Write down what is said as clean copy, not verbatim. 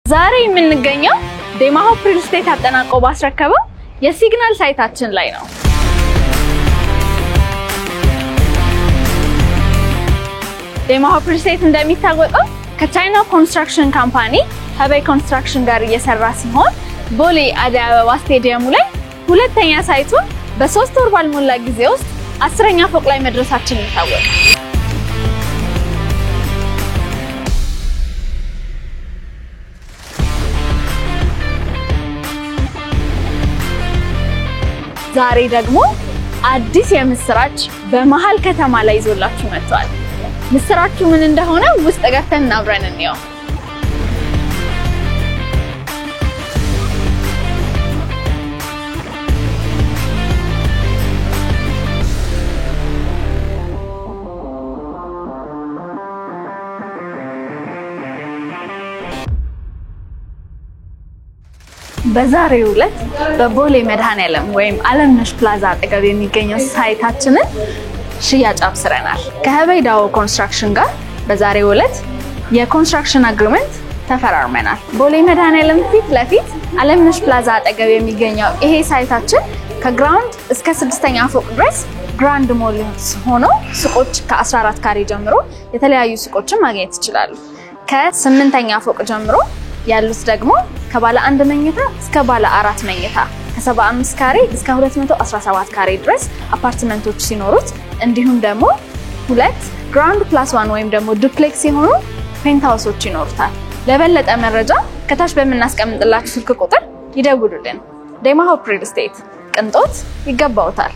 ዛሬ የምንገኘው ዴማ ሆፕ ሪል ስቴት አጠናቆ ባስረከበው የሲግናል site ኣችን ላይ ነው። ዴማ ሆፕ ሪል ስቴት እንደሚታወቀው ከቻይና construction company ሀበይ ኮንስትራክሽን ጋር እየሰራ ሲሆን፣ ቦሌ አደይ አበባ ስቴዲየሙ ላይ ሁለተኛ site ኡን በ3 ወር ባልሞላ ጊዜ ውስጥ 10ኛ ፎቅ ላይ መድረሳችን ይታወቃል። ዛሬ ደግሞ አዲስ የምስራች በመሀል ከተማ ላይ ይዞላችሁ መጥቷል። ምስራቹ ምን እንደሆነ ውስጥ ገብተን አብረን እንየው። በዛሬው ዕለት በቦሌ መድኃኔዓለም ወይም አለምነሽ ፕላዛ አጠገብ የሚገኘው site ኣችንን ሽያጭ አብስረናል። ከህበይ ዳዎ ኮንስትራክሽን ጋር በዛሬው ዕለት የ construction agreement ተፈራርመናል። ቦሌ መድኃኔዓለም ፊት ለፊት አለምነሽ ፕላዛ አጠገብ የሚገኘው ይሄ site ኣችን ከ ground እስከ ስድስተኛ ፎቅ ድረስ grand mall ሆኖ ሱቆች ከ14 ካሬ ጀምሮ የተለያዩ ሱቆችን ማግኘት ይችላሉ። ከስምንተኛ ፎቅ ጀምሮ ያሉት ደግሞ ከባለ አንድ መኝታ እስከ ባለ አራት መኝታ ከ75 ካሬ እስከ 217 ካሬ ድረስ አፓርትመንቶች ሲኖሩት፣ እንዲሁም ደግሞ ሁለት ground plus one ወይም ደግሞ duplex የሆኑ penthouse ኦች ይኖሩታል። ለበለጠ መረጃ ከታች በምናስቀምጥላችሁ ስልክ ቁጥር ይደውሉልን። ዴማ ሆፕ ሪል ስቴት ቅንጦት ይገባውታል።